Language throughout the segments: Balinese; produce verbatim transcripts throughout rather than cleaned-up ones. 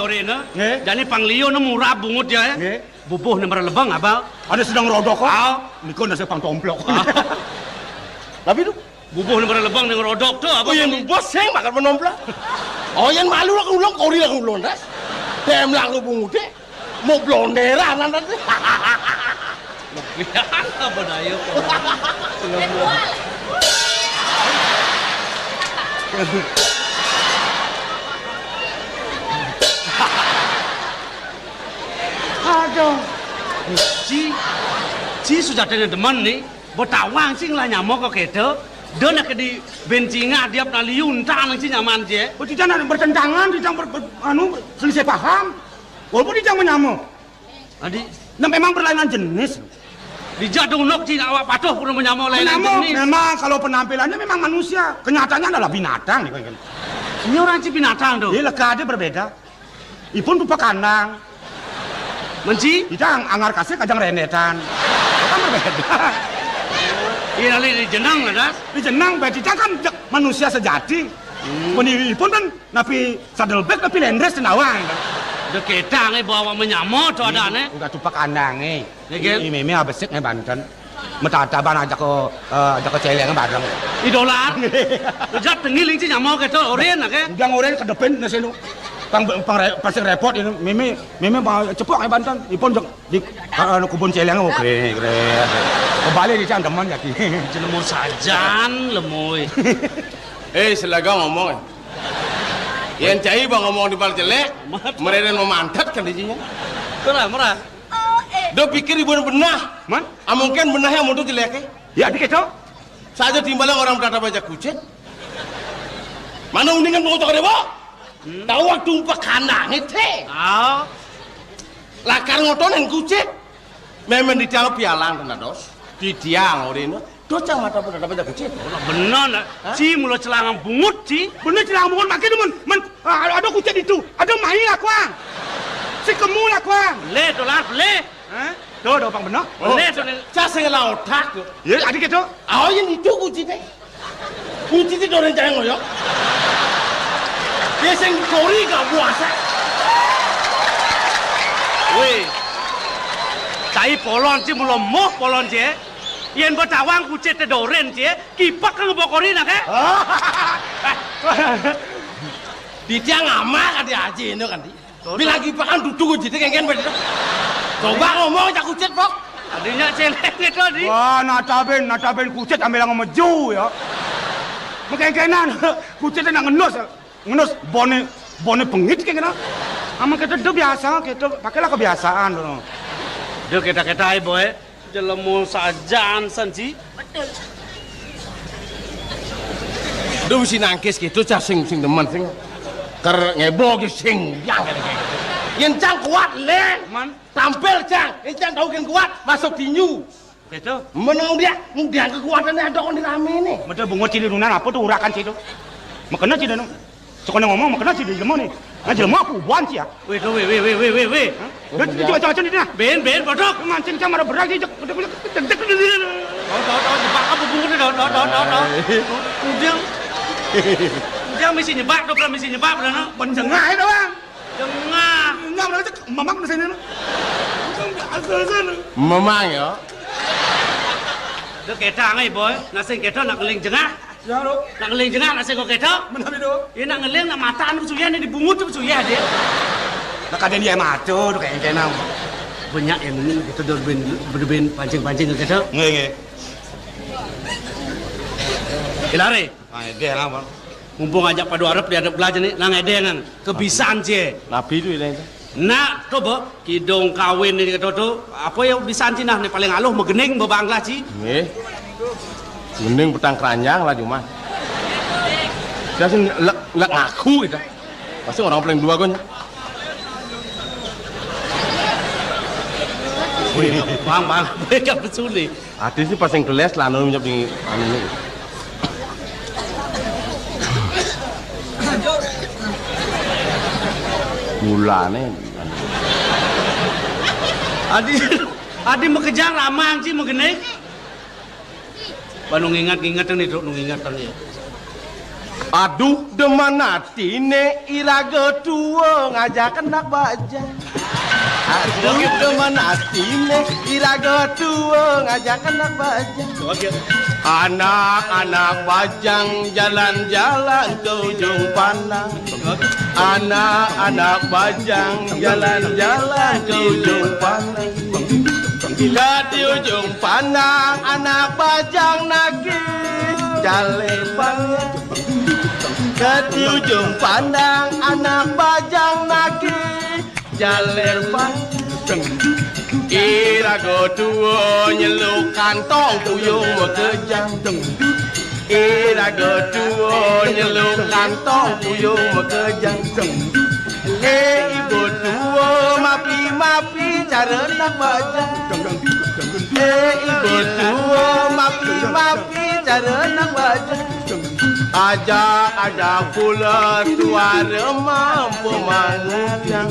Orena. Nggih. Jani pang liu né murab bungut ya. Nggih. Bubuh né maralebeng, Abang. Ada sedang rodok kok. Ah. Niku nasi pang tomplok. Ah. Tapi itu bubuh né maralebeng né rodok to, Abang. Oh, yang bubuh sing bakal menomplok. Oh, yang malu lah ulung, kori lah ulung, das. Dem lah bungut deh. Mau blonderan, nanti. Iya, apa daya kok? Aduh. Ci, ci sujatine demen né, betawang sing lah nyama kok kéto. Da nak di bencingah diap na liu entang ci nyaman ci. Oh, tidak nak bertentangan, tidak ber, ber, anu, selisih paham. Walaupun tidak menyama. Adi, nah, memang berlainan jenis. Dijak dunuk ci awak patuh kudu menyama lain jenis. Memang kalau penampilannya memang manusia, kenyataannya adalah binatang. Ini orang ci binatang to. Iya, leka ada berbeda. Ipun rupa kandang. Menci? Kita ang-, anggar kasih kajang rendetan. Kan berbeda. Iya, lali di jenang lah, Das. Di jenang, berarti kan manusia sejati. Hmm. Ipun kan napi sadelbag, napi lendres, tenawang. Dek ketang, eh, bawa menyama to adané. Udah tupak anang, eh. Ya, kan? Ini mémé abesik né banten. Metataban ajak ke, eh, ajak ke céléng bareng. Idolan. Lejat tengiling ci nyama kéto, oren, kan? Udah ngoren ke depan, né seno. Pang, pang re-, pasti repot ini. Mémé, mémé bawa cepok né banten. Ipun jek di, eh, kubun céléng, oh, keren, keren. Kebalik di cang demen ya, ki. Jelema sajan, lemoy. Eh, selaga ngomong, eh. Yén cai bang ngomong di bal jelek, mereren memantat kan di sini. Murah, murah. Do pikir ibu benah. Man? Amungkin benah yang mutu jelek, eh. Ya, dikit, Cok. Saja timbalan orang berada baca kucing. Mana uningan mau cakar, Bo? Hmm. Tahu waktu umpah kandang, eh, teh. Ah. Lakar ngotonin kucing. Memang di tiang pialang kena dos. Di tiang, orina. Duh, cang mata pun ada banyak kucit. Ora bener, nak. Hah? Ci mula celangang bungut, ci. Bener celangang bungut, makin demen. Men, ah, ada kucit itu. Ada main lah, kuang. Si kemu lah, kuang. Lé, dolar, lé. Hah? Tuh, ada pang bener. Oh, lé, tuh, lé. Cak sing ngelah otak, tuh. Ya, tadi gitu. Oh, yang itu kucitnya. Kucitnya orang jangan ngoyok. Dia sing kori gak puasa. Weh. Cai polon, ci mula moh polon, ci. Yén betawang kucit doren, ci. Kipak kang bokori nak, eh? Di tiang amak adi aji ini kan, di. Bilang kipak kan duduk kucit kengken bener. Coba ngomong cak kucit, Pok. Adinya celeng itu, di. Wah, nataben, nataben kucit ambil yang meju ya. Mekengkenan, kucit nak ngenus. Ngenus boné, boné pengit kengken. Ama kita do biasa, kita pakailah kebiasaan, do. Do kita-kita, boy. Jelema sajan san, ci. Betul. Duh, si nangkis gitu, cah sing, sing demen, sing. Ker ngebo ge sing, yang kene kayak gitu. Yen cang kuat, lé. Man. Tampil, cang. Yen cang tau ken kuat, masuk tinju. Gitu. Menang dia, dia kekuatannya ada kon di rame nih. Betul, bungut cili nunan apa tuh urakan situ? Makanya cili nu. Sekolah ngomong, makanya cili jelema nih. Nah, jelema apa ubuan sih ya? Weh, tuh, weh, weh, weh, weh, weh, weh. Hah? Dia, dia coba-coba di nah. Ben, ben, bodoh. Mancing sama ada berat sih, cek, cek, cek, cek, cek, cek. Tahu, tahu, tahu, jebak apa bungut, tahu, tahu, tahu, tahu, tahu. Ujang. Ujang mesti nyebak, tuh, mesti nyebak, bener, no? Penjengah itu, Bang. Jengah. Nyam, cek, mamang di sini, no. Asal sana. Mamang, ya. Dia ketang, eh, boy. Nasing ketang nak ngeling jengah. Ya, lo. Nak ngeling jengah, nak sing kok kéto? Menawi, do. Iya, nak ngeling, nak mata anu suyah, nih dibungut tuh suyah, dia. Nak ada dia mata, tuh kayak kenang. Banyak yang ini, kita udah ben, ben pancing-pancing kéto. Nggih, nggih. Ilare. Ah, dia apa? Mumpung ajak padu arep, dia ada belajar nih, nang ada nang kebisan, cie. Nabi itu, itu. Nak, coba, kidung kawin ini kata tu, apa ya bisan ci nah, ni paling aluh megening bebanglah ci. Nggih. Mending petang keranjang lah cuma. Saya sih lek, lek ngaku kita. Pasti orang paling dua kan. Wih, bang, bang, mereka pesuli. Ati sih pas yang keles lah, anu, nyep di, anu, ini. Mulane. Adi, adi makejang ramang ci magene. Ba nu nginget-nginget ni, Truk, nu nginget ni. Aduh, demen atine iraga tua ngajak anak bajang. Aduh, demen atine iraga tua ngajak anak bajang. Anak-anak bajang jalan-jalan ke ujung pandang. Anak-anak bajang jalan-jalan ke ujung pandang. Ke di ujung pandang anak bajang nagih jaler panjang. Ke di ujung pandang anak bajang nagih jaler panjang. Iraga tua nyeluk kantong puyung makejang. Iraga tua nyeluk kantong puyung makejang. Eh, ibu tua, mapi-mapi cara nak bajang. Eh, ibu tua, mapi-mapi cara nak bajang. Ajak-ajak pula suara mampu mangudang.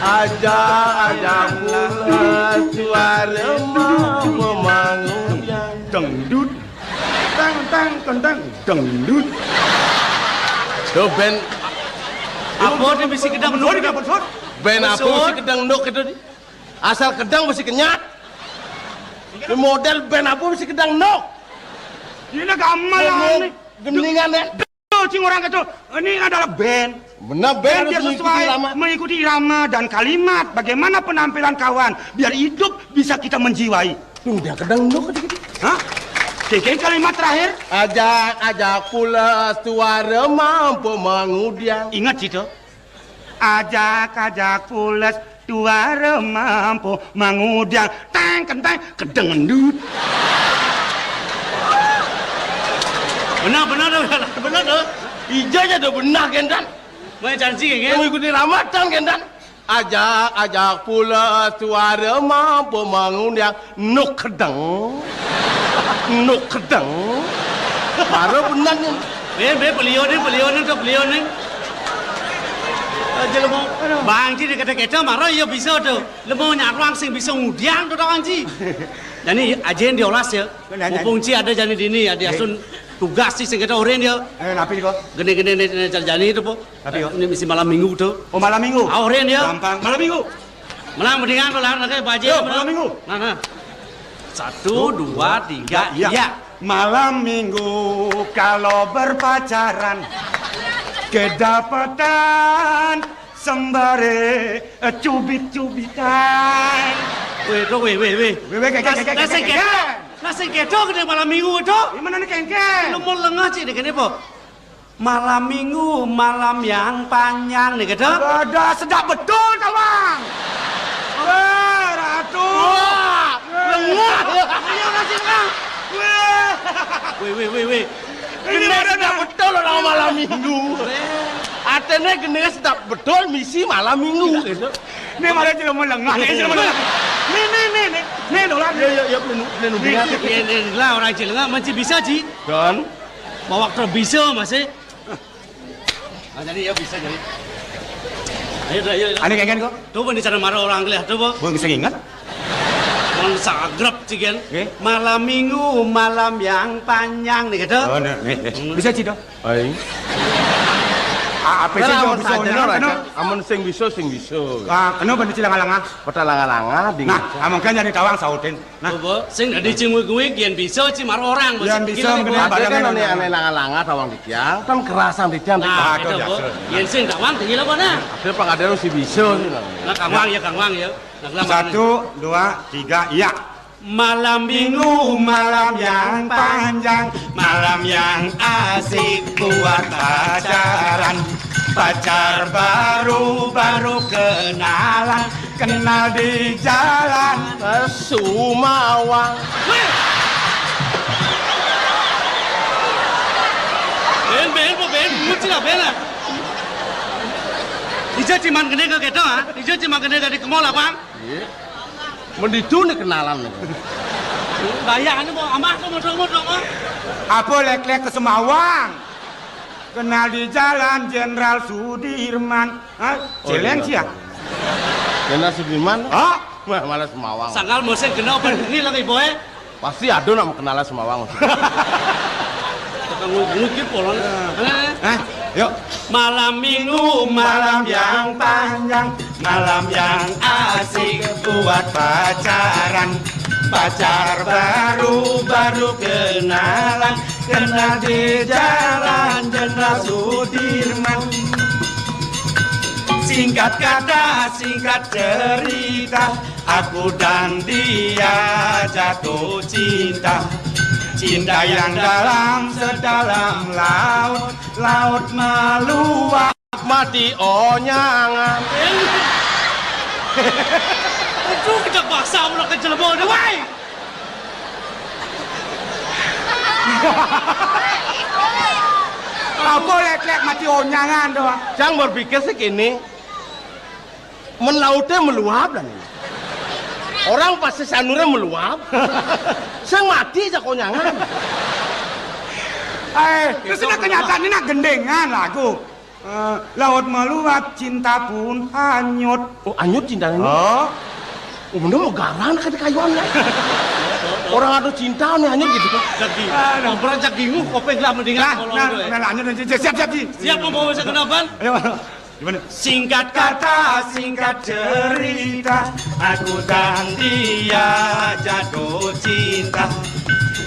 Ajak-ajak pula suara mampu mangudang. Dangdut. Tang, tang, tang, tang. Dangdut. Tuh, band apa dia mesti kedang nuk? Band apa mesti kedang nuk itu? Asal kedang mesti kenyat. Ini model band apa mesti kedang nuk? Ini gamelan nih. Gendingan ya. Tuh, cing orang itu. Ini adalah band. Benar, band. Band harus biar mengikuti sesuai, irama, mengikuti irama dan kalimat. Bagaimana penampilan kawan? Biar hidup bisa kita menjiwai. Tuh, dia kedang nuk gitu. Hah? Kengkeng kalimat terakhir. Ajak-ajak pula suara mampu mangudang. Ingat situ. Ajak-ajak pules tuara mampu mangudang. Teng kenteng kedendut. Benar, benar, benar, benar. Ija aja udah benar, Gendan. Banyak janji, kan? Mengikuti ramatan, Gendan. Ajak-ajak pula suara mampu mengundang. Nuk kedeng. Nuk kedeng. Baru benar ni. Be, be, beliau ni, beliau ni, tu beliau ni. Aja lemo. Bang Ji, dia kata kita marah, ya bisa tu. Lemo nyaruang sing bisa ngudiang tu, Bang Ji. Jadi, ajen diolas ya. Mumpung Ji ada jadi dini ya, dia sun tugas si sing kita orang dia. Eh, napi ni kau? Gini-gini ni, ni, jadi tu po. Tapi, yo. Ini mesti malam minggu tu. Oh, malam minggu? Auren, ya. Gampang. Malam minggu. Malam mendingan tu lah, nak baca. Yo, malam minggu. Nah, nah. Satu, dua, tiga, ya. Malam minggu kalau berpacaran, kedapatan sembare, eh, cubit-cubitan. Weh, tu, weh, weh, weh. Weh, weh, kek, kek, kek, kek, kek. Lah, sing kedo kena malam minggu tu. Di mana ni kengkeng? Lu mau lengah cik ni kena apa? Malam minggu, malam yang panjang ni kata. Ada sedap betul, Tawang. Weh, Ratu. Wah, lengah. Ayo, kasih orang. Weh. Weh, weh, weh, weh. Ini kena sedap betul orang malam minggu. Atene kena sedap betul misi malam minggu gitu. Ini malah tidak melengah, ini tidak melengah. Ni, ni, ni, ni. Ni, dolar. Ya, ya, ya, pelenu, pelenu. Ni, ni, ni lah orang jelengah, masih bisa, Ji. Dan? Bawa bisa masih. Ah, jadi ya bisa jadi. Ayo, dah, ayo. Ane kengen kok? Tu pun di sana marah orang kelih tu, po. Bukan bisa ingat. Orang sagrap cigen. Eh? Malam minggu, malam yang panjang ni kata. Oh, ni, ni, ni. Hmm. Bisa cita. Ai. Ah, apa sih? Amun sing bisa, sing bisa. Ah, kenapa ni cilanga-langa? Kota langa-langa. Nah, amun kan jadi tawang sautin. Nah. Apa? Sing dadi cing wig-wig, yen bisa, ci marah orang. Yen bisa, mending ada kan ane langa-langa tawang titiang, kan kerasan titiang. Nah, itu, po. Yen sing tawang, tinggi lah, po, nah. Ada pang ada si bisa ni lah. Nah, kangwang ya, kangwang ya. Nah, kangwang. Satu, dua, tiga, iya. Malam minggu, malam yang panjang, malam yang asik buat pacaran. Pacar baru, baru kenalan. Kenal di jalan Sumawang. Weh. Ben, ben, po, ben, nguci lah, ben lah. Ija ciman kene ke keto, ha? Ija ciman kene dari ke mall, Bang. Iya. Menditu ni kenalan ni. Bayar ni, po, amah, po, modong, modong, po. Apa lek-lek ke Sumawang? Kenal di jalan Jenderal Sudirman. Hah? Oh, Celeng iya. Sia? Jenderal Sudirman? Hah? Wah, malah Sumawang. Sangkal musim kena apa ni lagi, boy? Pasti ada nak mengenal Sumawang. Ngikut polanya. Hah? Yuk. Malam minggu, malam yang panjang, malam yang asik buat pacaran. Pacar baru, baru kenalan, kenal di jalan Jenderal Sudirman. Singkat kata, singkat cerita, aku dan dia jatuh cinta. Cinta yang dalam sedalam laut, laut meluap. Mati onyangan. Aduh, kejak basah, ulah kejelema deh, wai. Apa lek-lek mati onyangan doang? Cang berpikir sih gini, men lautnya meluap dan ini. Orang pasti sanurnya meluap. Sing mati aja konyangan. Eh, terus ini kenyataan ini nak gendengan lagu. Eh, laut meluap, cinta pun hanyut. Oh, hanyut cinta ini? Oh. Oh, bener mau garang ke kayuan ya. Orang ada cinta nih hanyut gitu kan. Jadi, ngobrol cak bingung, kopeng lah mendingan. Nah, nah, nah, lanjut, lanjut. Siap, siap, Ji. Siap, mau bawa saya ke depan? Ayo. Gimana? Singkat kata, singkat cerita, aku dan dia jatuh cinta.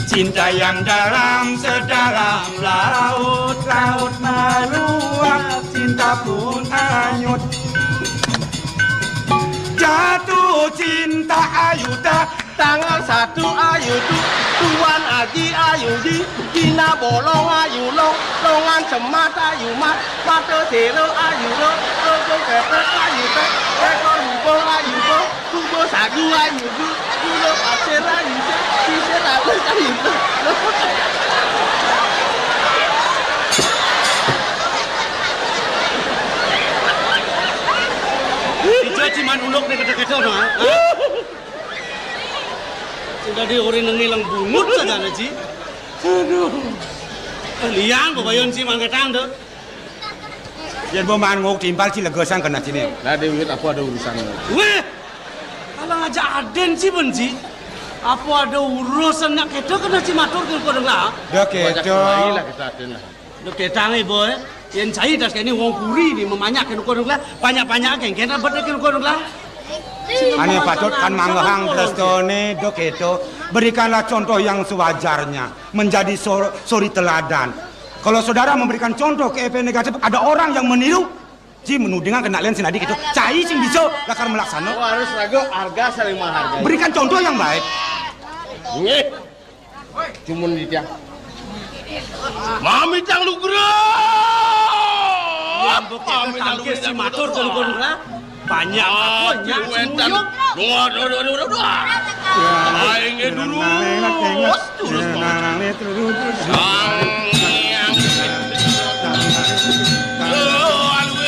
Cinta yang dalam sedalam laut, laut meluap, cinta pun hanyut. Jatuh cinta ayu tak. Tanggal satu ayu tu, Tuan Haji ayu di, Dina bolong ayu long, longan semat ayu mat, mata selo ayu lo, logo pepet ayu tek, ekor lubong ayu bong, kubo sagu ayu bu, gula pasir ayu cek, sisir ayu ayu lo. Ijo ciman uluk nih kecil-kecil dong, ah. Sing dadi ori nengi leng bungut sajane, Ji. Aduh. Eh, liang kok bayon, Ji, mangketang to. Yen mau mangan nguk timpal, Ji, legesan kena sini. Lah, Dewi, apa ada urusan? Weh. Alang aja aden, Ji, ben, Ji. Apa ada urusan nak kedo kena, Ji, matur ke kodeng lah. Ya, kedo. Lah, kita aden lah. Lho, gedang, Ibu, eh. Yen cai das kene wong puri ni memanyak kene kono lah, banyak-banyak kene kene bet kene kono lah. Ane patut kan manggehang prestone, dok itu. Berikanlah contoh yang sewajarnya, menjadi sor-, suri teladan. Kalau saudara memberikan contoh ke efek negatif, ada orang yang meniru, Ji menudingan kena len sinadi gitu. Cai sing bisa lakar melaksana. Oh, harus ragu harga saling menghargai. Berikan contoh yang baik. Nggih. Cumun di tiang. Mami tang lugra. Yang bukti tangkis si matur tengkon lah. Banyak aku nyak semuyung. Duh, duh, duh, duh, duh. Aing dulu. Terus, terus. Sang Hyang. Aduh, aduh.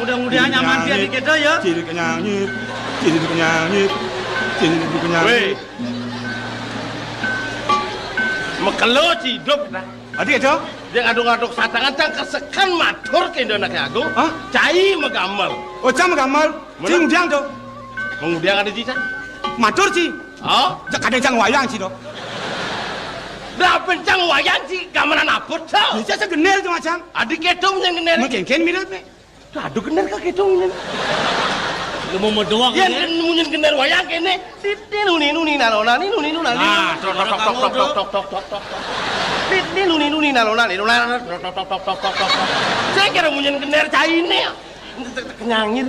Mudah-mudahan nyaman dia di kita ya. Ciri kenyangit, ciri kenyangit, ciri kenyangit. Weh. Mekelo ciduk dah. Adi aja. Dia ngaduk-ngaduk satangan tang kesekan matur ke Indo anak agung. Hah? Cai megamel. Oh, cang megamel. Mana? Cing diang tu. Mengudiang ada cicak. Matur ci. Oh? Cak ada cang wayang ci tu. Dah pencang wayang ci gamelan apa tu? Bisa segenel tu macam. Adik ketung yang genel. Mungkin kan mirip ni. Aduh, gener ka gitu, nyen. Lu mau doang, ya, kan? Munyin gener wayang kene. Titil nuni nuni nalona ni nuni nuna ni. Nah, tok, tok, tok, tok, tok, tok, tok, tok, tok. Titil nuni nuni nalona ni nuna, tok, tok, tok, tok, tok, tok, tok. Saya kira munyin gener caine. Kenyangir,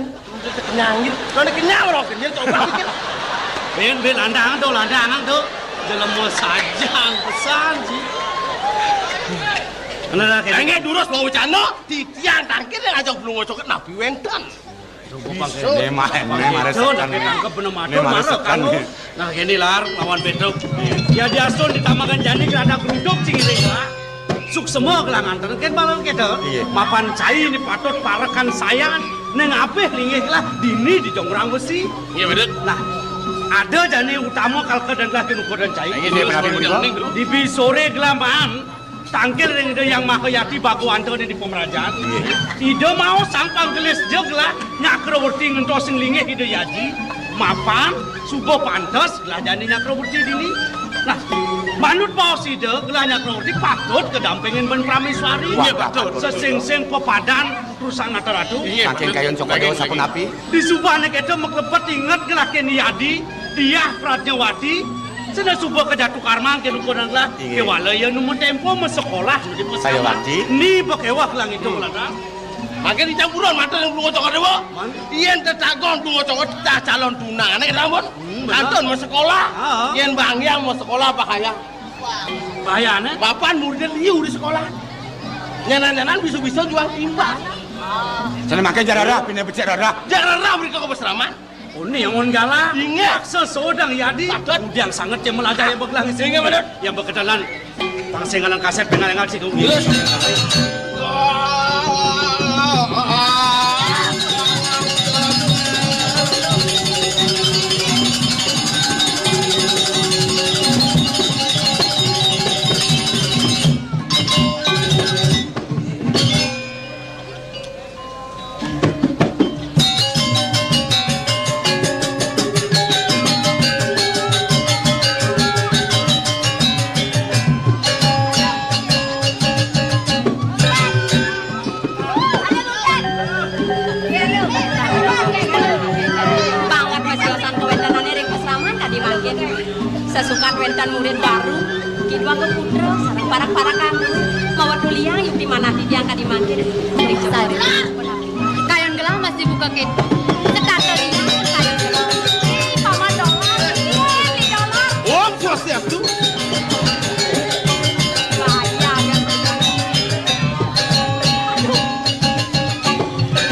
kenyangir. Kalau kenyang, orang kenyang, coba pikir. Ben, ben, landangan tuh, landangan tuh. Jelema sajang pesan, sih. Bener lah, kayak enggak durus mau wacana. Titiang tangkir yang ajak belum ngocok napi wenten. Bisa. Ini mah, ini mah resekan nih. Tangkep bener matur, marah kan. Nah, gini lar, lawan beduk. Ya diasun ditambahkan jani ada geruduk cing ini lah. Suksema kelangan kan malam kita. Iya. Mapan cai ini patut parekan sayan neng apih linggih lah dini di jongrang besi. Iya, betul. Nah, ada jani utama kalka dan lah tinuku dan cai. Iya, dia berapa ini, Bang? Di bisore gelaman. Tangkil ring Ida Yang Maha Yati Bhagawanta di pemerajan. Ida mau sang panggelis jeg lah nyakrawati ngentos sing linggih Ida Yaji. Mapan, suba pantes gelah jani Nyakrawerti dini. Nah, manut baos Ida, gelah Nyakrawerti patut kadampingin ban Prameswari. Wah, patut. Sesingsing pepadan rusak nata ratu. Iya, saking patut. Kayun Cokor Dewa sapunapi? Di subané kéto maklebet inget gelah kén Yadi, Diah Pradnyawati, sing suba kajatu karmang kén ukuran gelah. Inggih. Kéwala ia nu matempo masekolah nu di pesantren. Sayawarti. Ni bakéweh gelah ngitung, hmm, gelah. Mangkin dicampuran mata ring Blunga Cokor Dewa. Man? Yén tetagon Blunga Cokor Dewa calon tunangané, sampun. Hmm, bener. Kantun masekolah. Ah. Yén banggiang masekolah bahaya. Bahayané? Mapan muridé liu di sekolah. Nyanan-nyanan bisa-bisa juang timbang. Sané mangkin jak rereh, pinih becik rereh. Jak rereh mrika ka pasraman. Oh, né anggon galah. Inggih. Raksasa Dang Yadi. Patut. Ngudiang sanget cén melajah yang begelah ngisi. Inggih, patut. Yang berkenalan. Pang sing ngalang kasép, pang ngalang kasép. Terus. Banget masiosan kawéntenané ring pasraman kadi mangkin. Sasukan wénten murid baru, kidua ka putra, sareng parak-parakan. Mawetu liang yukti manah titiang kadi mangkin. Kayun gelah masih buka kéto. Setata liang, kayun gelah. Ih, Paman Dolar. Ih, Ni Dolar. Om Swastiastu. Bahaya, ya. Aduh.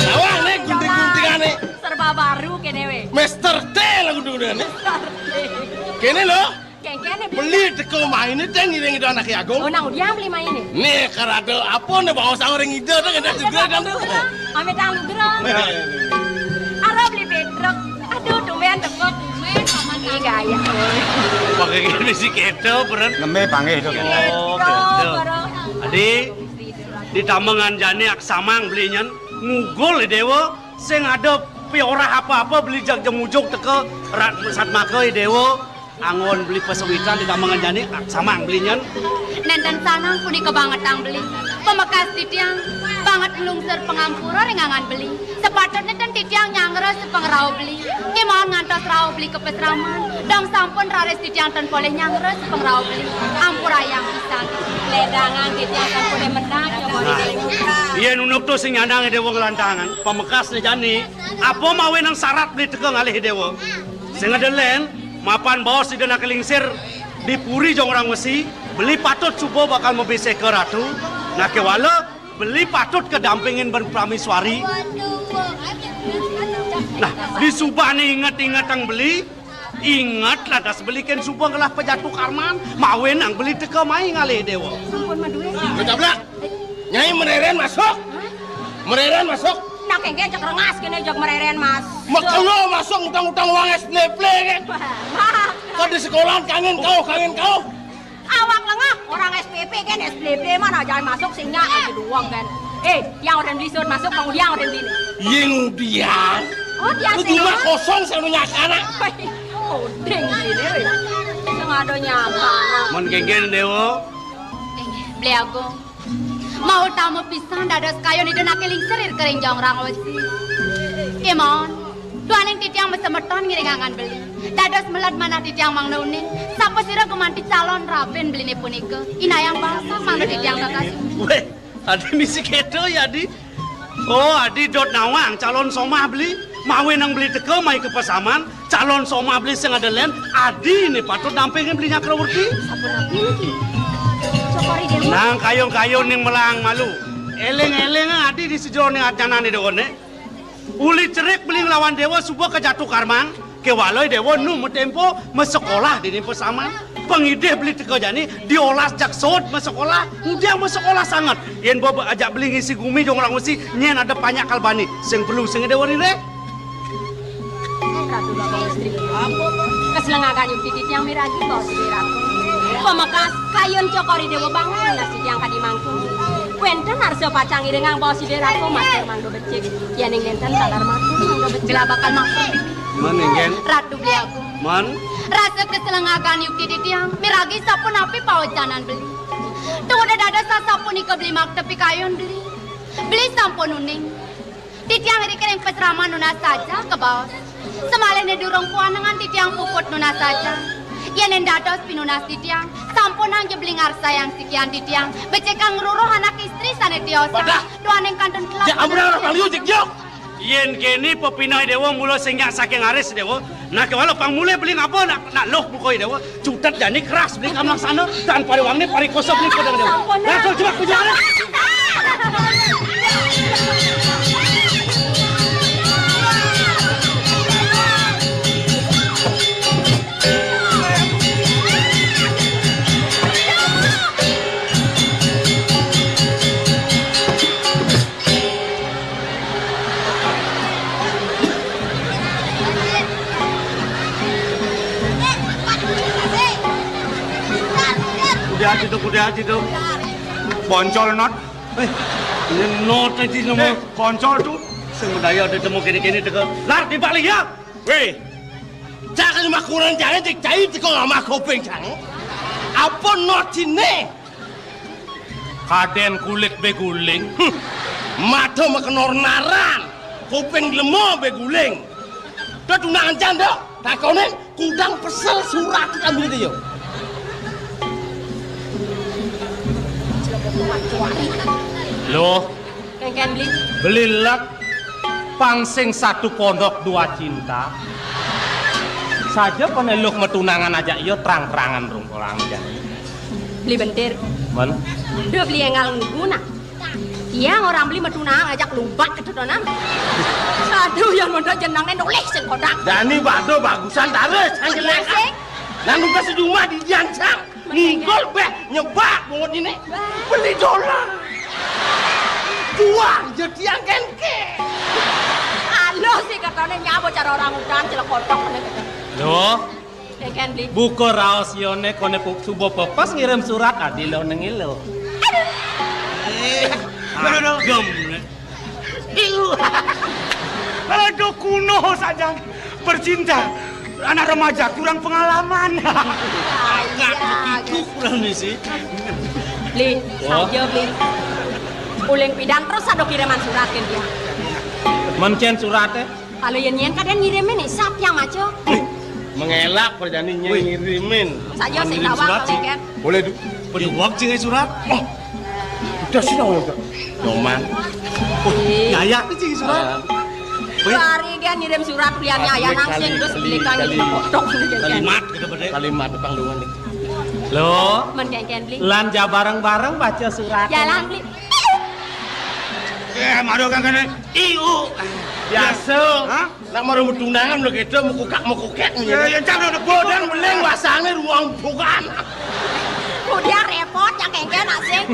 Nawang né gunting-guntingané. Serba baru kéné wé. Mister T lah gunting-guntingané. Kéné lho. Kéngkéné beli. Beli teka mainé té ngiring Ida Anaké Agung. Oh, nang udiang beli mainé? Né, karada apa né baos ring Ida té ngenah juga kan to. Amit ang lugra. Ara beli Petruk. Aduh, tumben tepuk. Tumben, Paman. Ih, gaya. Pakai gini si kéto, Bren. Ngemé panggih to. Oh, kéto. Adi, di tamengan jani aksamang beli nyén ngugul Déwa, sing ada piorah apa-apa beli jag jemujuk teka rat satmaka Déwa. Anggon beli pasawitan di tamengan jani, ah, samang beli nyén. Nénten sanang punika bangetang beli. Pamekas titiang banget nglungsur pangampura ring anggan beli. Sepatutné ten titiang nyangres pangrauh beli. Kémaon ngantos rauh beli ka pasraman. Dong sampun raris titiang ten polih nyangres pangrauh beli. Ampurayang pisan. Ledangan titiang ten polih mendak, ya, nah, yén unduk to sing nyandang Déwa nglantangan. Pamekasné jani, apa mawinan sarat beli teka ngalih Déwa? Sing ada lén, mapan baos Ida Anaké Lingsir di Puri Jongrang Wesi, beli patut suba bakal mabisik ka ratu. Nah, kéwala, beli patut kadampingin ban Prameswari. Nah, di subané inget-ingetang beli, inget lantas beli kén suba ngelah pajatu karman, mawinan beli teka mai ngalih Déwa. Sampun madué. Lu tablak. Nyai mereren masuk. Hah? Mereren masuk. Nah, kéngkén cek rengas kéné jeg mereren masuk. Makelo masuk ngutang-ngutang uang S P P kan. Wah, mak. Kan di sekolahan kangen kau, kangen kau. Awak lengah, orang S P P kan, S P P mana jangan masuk sing nyak aja doang kan. Eh, yang orang beli suruh masuk, bang, yang orang beli. Yang dia. Oh, dia. Itu sih, rumah kosong sing nyak anak. Odeng gini, weh. Sing ada nyapa. Mun kéngkén Déwa. Eh, beli aku. Mau tamu pisan dados kayun Ida Anaké Lingsir ring Jongrang Wesi. Kémaon, duaning titiang masemeton ngiring anggan beli. Dados meled manah titiang mangda uning, sapasira gumanti calon rabin beliné punika. Inayang basa mangda titiang kakasih. Wéh, adi misi kéto ya, Adi. Oh, adi dot nawang calon somah beli. Mawinan beli teka mai ka pasaman, calon somah beli sing ada lén, adiné patut dampingin beli Nyakrawerti. Sapunapi niki? Cokor I Déwa. Nang kayun-kayun ning melahang malu. Éling-éling adi di sajeroning ajnanané Déwané. Uli cerik beli nglawan Déwa suba kajatu karmang, kéwala Déwa nu matempo masekolah dini pasaman. Pangidih beli teka jani diolas jak sod masekolah, ngudiang masekolah sanget. Yén ba ajak beli ngisi gumi Jongrang Wesi, nyén ada panjak kalbani. Sing perlu sing Déwa ririh. Ratu Bapak Istri. Kaslengagan yukti titiang miragi baos Ida Ratu. Pamekas kayun cokor I Déwa banget nasi tiang kadi mangku. Wénten arsa pacang iringang baos Ida Ratu matur mangga becik. Yéning nénten taler matur mangga becik. Bila bakal maksud. Mén, Éngkén? Ratu Beli Agung. Mén? Rasa kaselengagan yukti titiang, miragi sapunapi pawecanan beli. Tuh udah dada sasapunika beli makta pikayun beli. Beli sampun uning. Titiang iri ring pasraman nunas saja kabaos. Samalihne durung puanengan titiang puput nunas saja. Yén dados pinunas titiang, sampunang ja beli ngarsayang sikian titiang, becikang ngruruh anak istri sané tiosan. Wadah. Duaning kantun kelak. Jak ambrang ora paliu, jeg jok. Yén kéné pepineh Déwa mula singgah saking aris Déwa, nah kéwala pang mulih beli ngaba nak, nak luh muka Déwa, cutet jani keras beli kamlaksana, tan pariwangné parikosa beli padang Déwa. Sampun, nah. Langsung jebak bujang aris. Udah aja dong, udah aja dong. Poncol not. Eh, ini not aja nomor. Eh, poncol tuh. Sing daya ada temu kene-kene teka. Lar di balik ya. Wéh, cak kan makuran jane cek cai teko ngamah kuping jang. Apa notine? Kadén kulit bé guling. Hm. Mata makenor naran, kuping lemo bé guling. Dah tunangan janda, takonin kudang pesel surat ambil dia. Loh, Kénkén beli. Beli lek pang sing satu pondok dua cinta. Saja peneluh metunangan aja iya terang-terangan rung orang jani. Beli bentir. Mén. Duh beli enggal ngugu nah. Iya orang beli metunangan ajak lubak ketutunan. Aduh yang mondok jenangnya nulis sing kodak. Jani bado bagusan taris yang jelas. Iya, sing. Lalu ke sejumlah di diancang. Ngigol béh nyebak bungut ini. Beli dolar. Jual jadi yang kenke. Alo sih katanya nyabo cara orang udan celek kotok. Loh, kénkén beli. Buka raos yone kone puk subo pepas ngirim surat adi lo nengi lo. Eh, aduh, aduh. Gem. Iu. Aduh kuno saja bercinta. Anak remaja kurang pengalaman. Agak begitu kurang nih sih. Beli, saja beli. Uling pidan terus ada kiriman surat ke dia. Mencén suratnya? Kalau yang nyen kadang ngirimin nih, sap yang maco. Mengelak perjani nyen ngirimin. Saja sih tawang kalau kan. Boleh du. Peduwak sih surat. Oh, udah sih dong udah. Nyoman. Oh, ya ya sih surat. Hari dia ngirim surat liannya ayah nang sing terus belikan gitu kotok gitu kan. Kalimat gitu bener. Kalimat panggungan nih. Lo, men kénkén beli. Lan ja bareng-bareng baca surat. Jalan beli. Eh, maro kan kene. Iu. Biasa. Hah? Nak maro metunangan udah gitu mekukak mekukek. Ya, ya, jangan udah bodan beling wasangnya ruang bukan. Udah repot yang kénkén asing.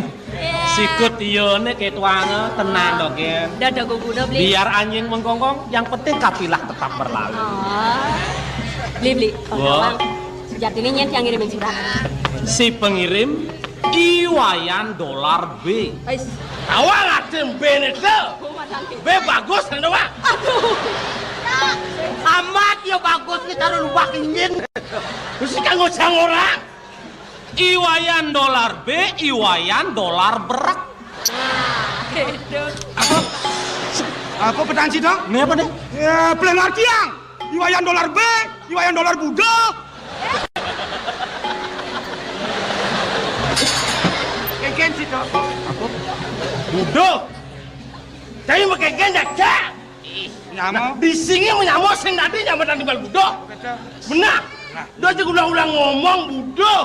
Sikut iya né ketuange tenang dok ya. Dada gugu dah beli. Biar anjing menggonggong, yang penting kafilah tetap berlalu. Oh. Beli beli. Wah. Sejatinya nyen yang ngirimin surat. Si pengirim I Wayan Dolar B. Ais. Awal atim B itu. B bagus kan, Pak? Aduh. Amat ya bagus nih taruh lubak injin. Mesti kanggo sang orang. I Wayan Dolar B, I Wayan Dolar berek. Nah, gitu. Apa? Apa petang sih dong? Ini apa nih? Ya, pelan artian. Iwayan dolar B, Iwayan dolar Budo. Kénkén sih, Cok. Apa? Budo. Tapi makénkén ya, Cak. Nyama. Di sini menyama sing tadi nyama tadi bal Budo. Benar. Nah. Dia aja ulang-ulang ngomong Budo.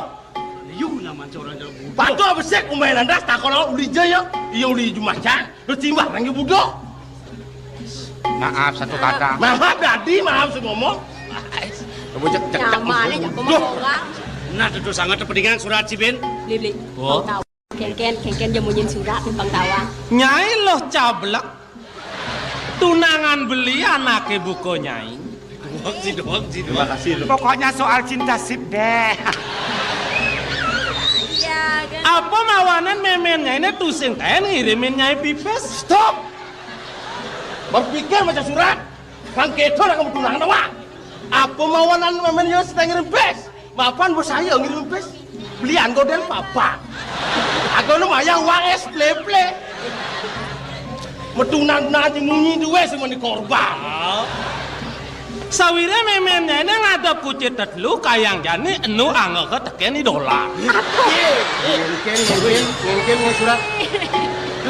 Yu nyaman seorang jalan Budo. Patuh besek umai landas tak kalau uli jaya. Iya uli jumacan. Lu cimbah nang Budo. Maaf satu kata. Maaf dadi, maaf sing ngomong. Coba cek cek cek. Nyamane jak ngomong orang. Nah, itu sangat kepentingan surat si Ben. Beli beli. Oh. Kénkén, kénkén dia munyin surat numpang tawang. Nyai loh cablek. Tunangan beli anake buka nyai. Doang sih, doang sih. Terima kasih lu. Pokoknya soal cinta sip deh. Iya, kan? Apa mawanan memennya ini tusing kain ngirimin nyai pipis? Stop. Berpikir maca surat. Kang keto nak kamu tunangan apa? Apa mawanan mémén ya sing ngirim bis? Mapan bos saya ngirim bis. Belian godel papa. Aku nu mayang uang es pleple. Metunan nanti munyi duwe semeni korban. Sawire mémén nyene ngadep kucit tetelu kayang jani enu angga tekeni dolar. Mungkin, mungkin, mungkin mau surat.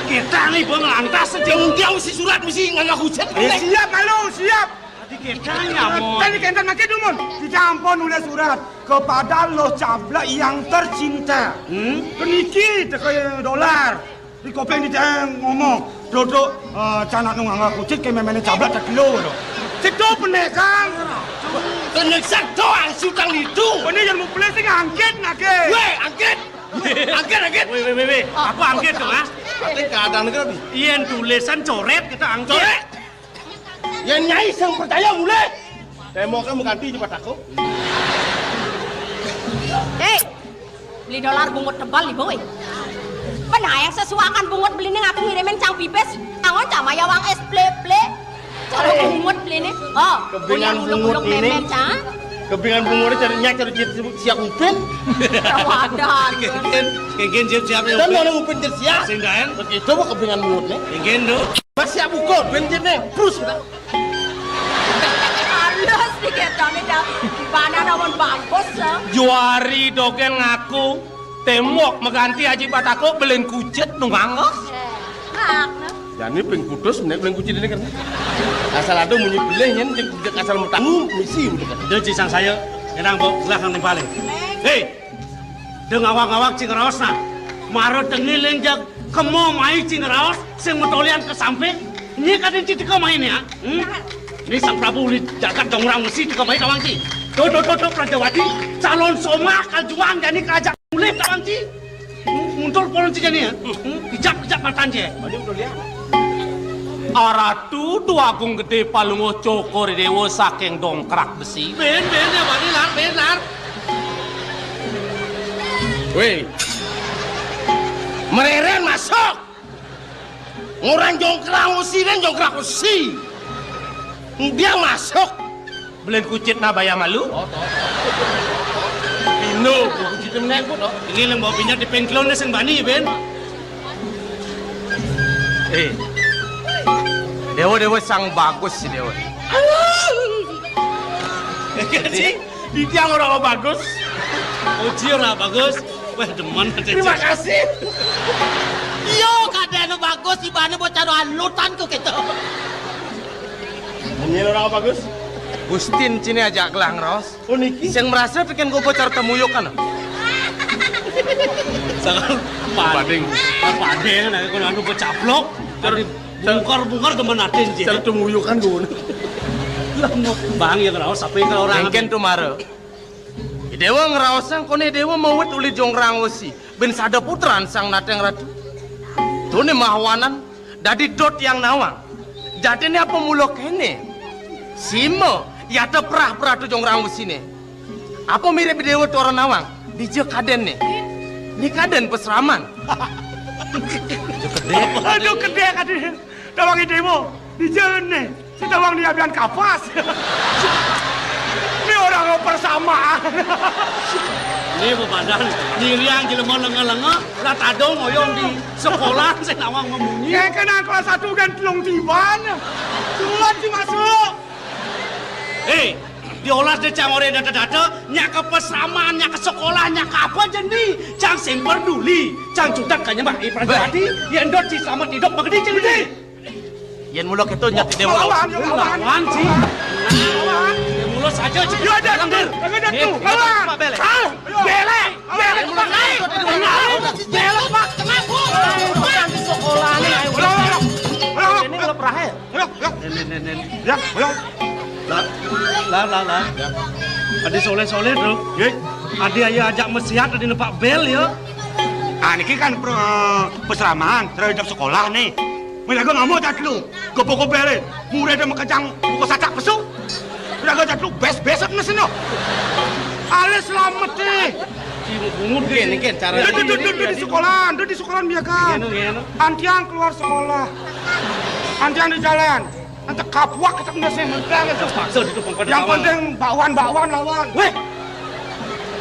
Kita nih bang lantas sejauh dia mesti surat mesti ngangga kucit. Eh, siap lalu, siap. Tadi kita nyamon. Tadi kita makin dumun. Kita ampun oleh surat kepada lo cabla yang tercinta. Hmm? Peniki teke dolar. Di kopeng di jeng ngomong, "Dodok, eh, canak nu ngangga kucit ke méméné cablak tak kilo tu." Situ penekang. Kena satu ang sutang itu. Ini yang mau beli sing angkit nake. Weh, angkit. Angkit, angkit. Weh, weh, weh, weh. Apa angkit tu, ha? Ati kadang negara bi. Iyan tulisan coret kita angkit. Coret. Yang nyai sang percaya mulai. Temboknya mengganti cepat aku. Hei, beli dolar bungut tebal nih boy. Penayang sesuakan bungut beli ning aku ngirimin cang pipis. Angon cama ya wang es ple ple. Cara bungut beli nih. Oh, kebingan bungut ini. Cang. Kebingan bungut cari nyak cari cit siap upin. Rawadan. Kegen, kegen siap siap ya. Dan mana upin cari siap. Sing daen. Begitu kebingan bungut nih. Kegen tuh. Masih buka bensinnya, terus kita. Halus dikit kami dah. Gimana namun bagus ya? Juari dogén ngaku tembok mengganti Aji Batako belin kucit nunggang. Nah, jadi ping putus menek belin kucit ini kan. Asal ada munyi belih nyen jeung kucit asal metangu misi udah kan. Dia cisang saya, enang bawa belakang nih paling. Hei, deng awak-awak cing raos nah. Mara tengiling jag Kemo mai cing raos sing metolian ke samping. Ini kadén cing teka mai ya. Hmm? Ini Sang Prabu uli jagat dong orang mesti teka mai kawang cing. Tuh tuh tuh tuh Prajawati calon somah kajuang jani kerajaan mulih kawang cing. Hmm, muntul polon cing jani ya. Hmm, kijap kijap matan cing. Tadi udah lihat. Aratu Dwagung Gedé Palungguh Cokor Déwa saking Dongkrak Besi. Ben ben ya Bani Lar, ben Lar. Weh. Mereren masuk. Ngurang jongkrang usi dan jongkrang usi. Dia masuk. Belin kucit na baya malu. Pino kucit menek kok. Ini lem bawa pinjat di pengklon sing bani ben. Eh. Dewa dewa sang bagus si dewa. Cing. Di tiang orang bagus. Uji orang bagus. Wah, demen. Terima kasih. Yo, kadén anu bagus, ibane bocah anu alutan kok gitu. Ini orang bagus. Gustin cini ajak gelang raos. Oh, niki. Sing merasa bikin gue bocor temuyuk kan. Sangat pading. Pading, nah, kalau anu becaplok. Bungkar-bungkar demen atin, Cing. Cara temuyuk kan gue. Bang, ya, kalau sampai kalau orang. Engken tuh mara. Idewa ngraosang koné Idewa mawit uli jonggrang wesi, bin sada putran sang nateng ratu. Tuné mahawanan dadi dot yang nawang. Jadiné apa mula kéné? Sima yata prah pratu jonggrang wesiné. Apa mirip Idewa tora nawang? Dija kadénné? Ni kadén pasraman. Aduh, gedé kadén. Tawang Idewa. Dija né. Sing tawang ni abian kapas. Ni orang persamaan. Ni bebadan diriang jelema lenga-lenga, lah tadong oyong di sekolah sing nawang memunyi. Yang kenal kelas satu dan telung tiban. Duluan sih masuk. Hei, diolas deh cang oré data-data, nyak ke pesraman, nyak ke sekolah, nyak ke apa jendi, cang sing peduli, cang cutat kanya mbak Ibrahim tadi, yang dot si selamat hidup begedi jendi. Yén mula kéto nyat déwa. Lawan, lawan. Lawan, Ci. Lawan. Yén mula saja, Ci. Yo, ada tu. Ada tu. Lawan. Belek. Ah, belek. Belek. Belek, Pak. Kenapa? Bukan di sekolah nih. Ayo. Ini mula perahe. Ayo, ayo. Nen, nen, nen, nen. Ya, ayo. Lah, lah, lah, lah. Adi soleh-soleh, Bro. Nggih. Adi ayo ajak mesiat, adi nepak bel ya. Ah, niki kan pro, pesraman, terhadap sekolah nih. Mila gua ngamuk tak lu. Gopo-gopo bere. Murah ada makejang buka sacak pesu. Mila gua tak lu bes-besek mesino. Ale selamat deh. Bungut gini kan cara. Duduk, duduk, duduk di sekolah, duduk di sekolah biasa. Antiang keluar sekolah. Antiang di jalan. Ente kapuak ketek nasi mentang itu. Paksa itu pengkon. Yang penting bakwan-bakwan lawan. Weh.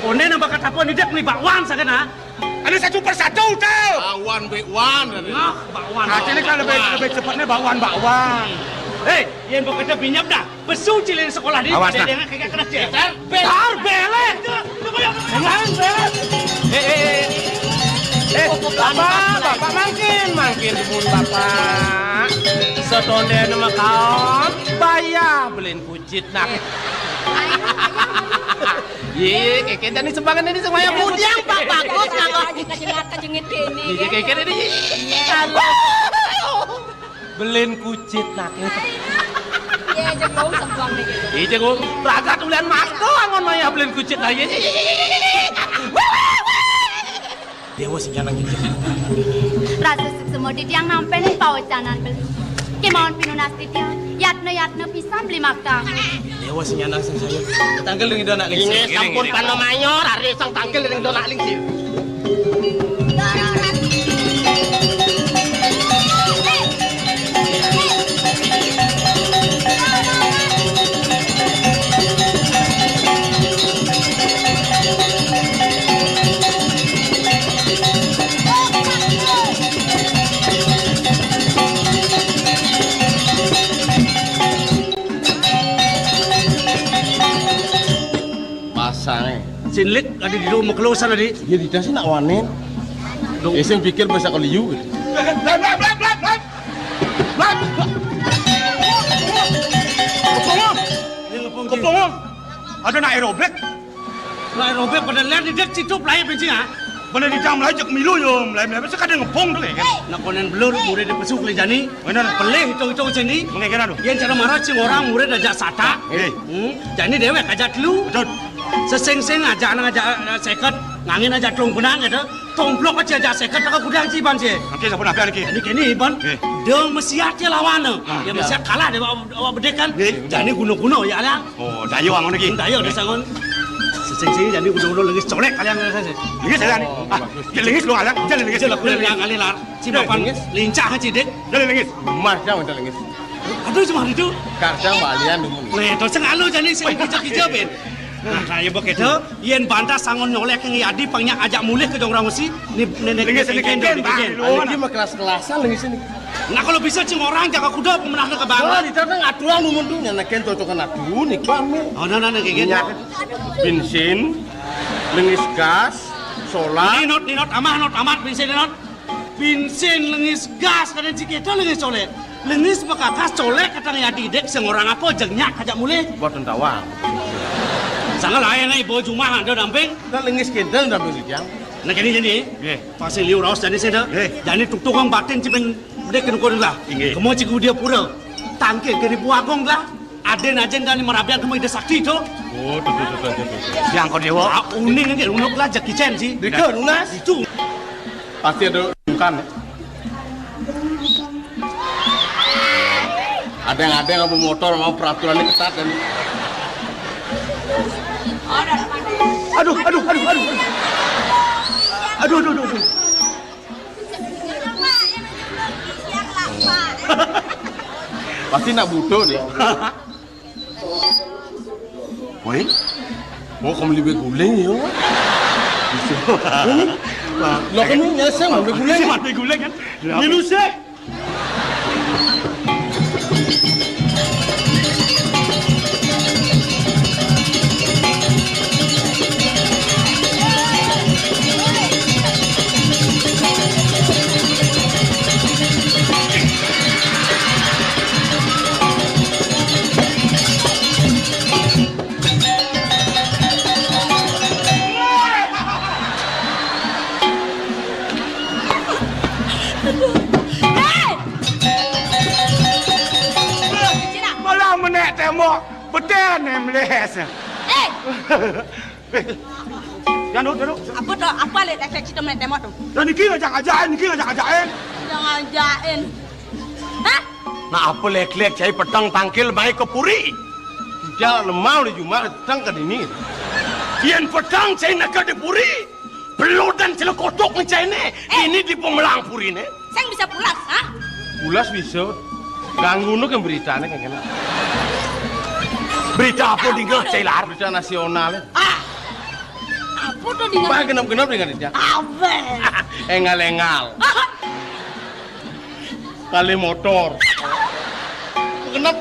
Konden nang bakat apa nih, Dek, nih bakwan saken, ah? Ada satu persatu tuh. Bakwan, bakwan. Nah, bakwan. Nah, ini kan lebih, lebih cepatnya bakwan-bakwan. Hei, yang bekerja binyap dah. Besu cilin sekolah di. Awas, nah. Kagak kena dia. Tar, bel. Tar, bele. Jangan, bele. Eh, eh, eh. Eh, Bapak, Bapak mangkin, mangkin dumun Bapak. Setonde nama kaon, bayar belin kucit, nah. Ayo, ayo, ayo. Ye, keke tadi sumbangan ini semuanya budiang, Pak. Bagus, Pak. Kejengit, kejengit ini. Ye, keke ini. Iya. Belin kucit, nah. Iya, jagung sembuang deh gitu. Iya, jagung. Ragat ulian mas tuh, angon maya belin kucit, nah. Ye, ye, ye, ye, ye, ye. Dewa sing nyanang gitu. Rasa suksma titiang nampi pawecanan beli. Kemawon pinunas titiang, yatna-yatna pisan beli makta. Dewa sing nyanang sing saya. Tangkil ring donak lingsir. Inggih, sampun panamayor, ari sang tangkil ring donak lingsir. Pasang, eh. Sinlik, adi di rumah kelusan, adi. Iya, di tas nak wanen. Dong. Eh, sing pikir bahasa keliu gitu. Blap, blap, blap, blap, blap. Blap. Kepungong. Kepungong. Ada nak aerobik. Nak aerobik pada lihat di dek situ pelai bensin, ah. Pada di dalam lajak milu yo, mulai mulai mesti kada ngepung tuh kayak. Nak konen belur, murid di pesuk le jani. Bener. Pelih hitung-hitung sini. Mengekena tuh. Yang cara marah sing orang murid aja sata. Eh. Hmm. Jani dewek aja telu. Betul. Sesing-sing aja nang aja, eh, seket, ngangin aja telung benang gitu. Tomplok aja aja seket, tak kudang sih, Ban, sih. Oke, sampun apa lagi? Ini kini, Ban. Eh. Dong mesiat ya lawan, eh. Ah, ya, iya. Mesiat kalah deh, awak, awak bedek kan. Eh. Jani guna-guna ya lah. Oh, dayo angon lagi. Dayo deh sangon. Sesing-sing jani guna-guna lengis colek kalian saja. Lengis ya, Lan? Oh, ah, bagus. Ya, lengis lu, Alang. Jangan lengis. Jangan lengis. Jangan lengis. Si Bapan lincah aja deh. Jangan lengis. Mas, jangan lengis. Aduh, cuma itu. Kadang balian dulu. Nih, terus sing alu jani sing hijau-hijau, Ben. Nah, kaya begitu, yen bantah sangon nyolek yang yadi pangnya ajak mulih ke jong orang usi, ni nenek lengis, lengis, lengis, lengis. Ini mah kelas-kelasan lengis ini. Nah, kalau bisa cing orang jaga kuda pemenang ke bang. Wah, di sana ngaturan lu mundur, nyenekin cocokan adu nih, paham ya? Oh, nah, nah, nah, kayak gitu. Minyak, bensin, lengis gas, solar. Ninot, ninot, amah, not, amat, bensin, ninot. Bensin lengis gas, kadang cikita lengis colek. Lengis bekakas colek, kadang ya didek, sing orang apa, jengnya kajak mulih. Buat tentawang. Sana lain, eh, bawa jumah, ada damping. Nah, lengis kita damping si Jang. Nah, gini, gini. Nggih. Pasti liu raos jadi sih, dah. Nggih. Jadi tuk tukang batin, cipin, dek, kena kurang lah. Nggih. Kemo cikgu dia pura. Tangkil, kena buagong lah. Aden aja dan merabian kamu ide sakti itu. Oh, tuh, tuh, tuh, tuh, tuh. Yang kau dewa. Ah, uning aja, unuk lah, Jackie Chan sih. Dika, lunas. Itu. Pasti ada bukan, ya? Ada yang, ada yang mau motor, mau peraturannya ketat dan. Aduh, aduh, aduh, aduh, aduh. Aduh, aduh, aduh, aduh. Pasti nak butuh dia. Woi, mau kamu lebih guling ya? Bisa. Lo kamu nyesel mau lebih guling? Mau lebih guling kan? Minus ya? Hei! Cina. Malah menek tembok, beten yang meles. Eh! Eh, jangan dulu, jangan dulu. Apa tu? Apa lek efek situ menek tembok tu? Dan niki ngajak-ngajakin, niki ngajak-ngajakin. Ngajak-ngajakin. Hah? Nah, apa lek-lek cai petang tangkil mai ke puri? Tidak lemah oleh Jumat petang ke dini. Yen petang cai nak ke di puri. Belut dan celekotoknya cai ne. Eh. Ini di pemelang puri ne. Sing bisa pulas, ha? Pulas bisa. Ganggu nu kan beritané kan kéné. Berita apa dingeh, Cai Lar? Berita nasional. Ah. Apa to dingeh? Bah, genep-genep dingeh dia. Apa? Engal-engal. Kali motor. Genep.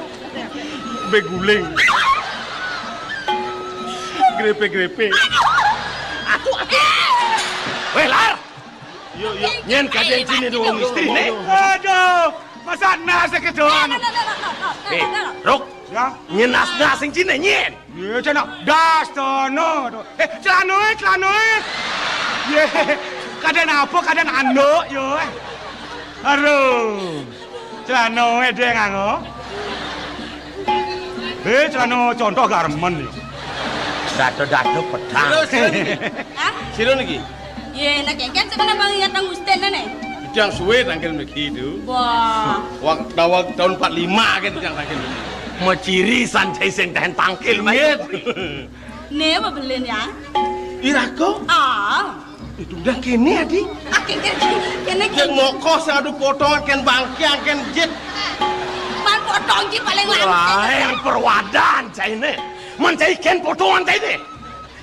Beguling. Grepe-grepe. Aduh, aduh. Wéh, Lar. Yo, yo. Nyén kadén sini dua istri né. Aduh, masa nas kedoan. Eh, Ruk. Ya. Nyén nas-nas sing cine nyén. Iya, cina das tono. Eh, celanoe, celanoe. Ye, kadén apa, kadén anduk yo. Aduh. Celanoe deh nganggo. Eh, celano contoh garmen yo. Dado-dado pedang. Terus, terus. Hah? Sira niki? Yé, nak kéngkén sing kena bang ingat nang Gusten né. Ijang suwe tangkil mriki itu. Wah. Wak tawag tahun empat lima kan ijang tangkil mriki. Maciri sanjai sing tahan tangkil, Mas. Ingat. Né apa belin ya? Iraga? Ah. Itu udah kene, Adi. Ah, kéngkén, kéné, kéné. Yang mokos yang adu potongan kan bangkiang kan jit. Man potong ki paling lancar. Wah, yang perwadan cai né. Man cai kan potongan cai né.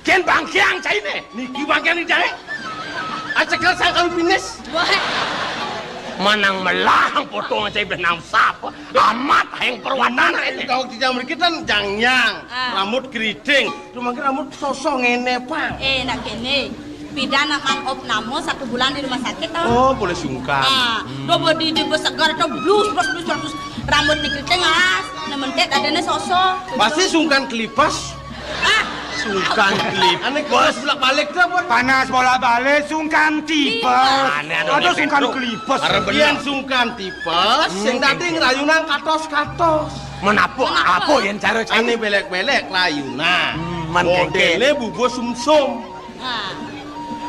Kén bangkiang cai né. Niki bangkiang ni cai. Acekel sangkal pinis. Wah. Manang melah potong cai benang sapa. Amat hayang perwadan ini. Kau tidak mriki kan jangnyang, ah, rambut keriting. Cuma rambut sosok ngene, Pak. Eh, nak kene. Pidan nak man op nama satu bulan di rumah sakit, tau? Oh, boleh sungkan. Ah, hmm. Do bodi di segar itu blus, blus, blus, blus. Rambut ni keriting, ah, nementet adanya sosok. Pasti sungkan kelipas. Ah. Sungkan klipes. Ane klipes bolak-balik to apa? Panas bolak-balik, sungkan tipes. Tipes. Ane anu. Ada sungkan klipes. Arep bener. Yen sungkan tipes, hmm, sing dadi ngrayunan katos-katos. Menapa? Menapa? Apa yen cara cai? Ane belek-belek layunan. Hmm, man modele kéngkén. Bubuh sumsum. Ah.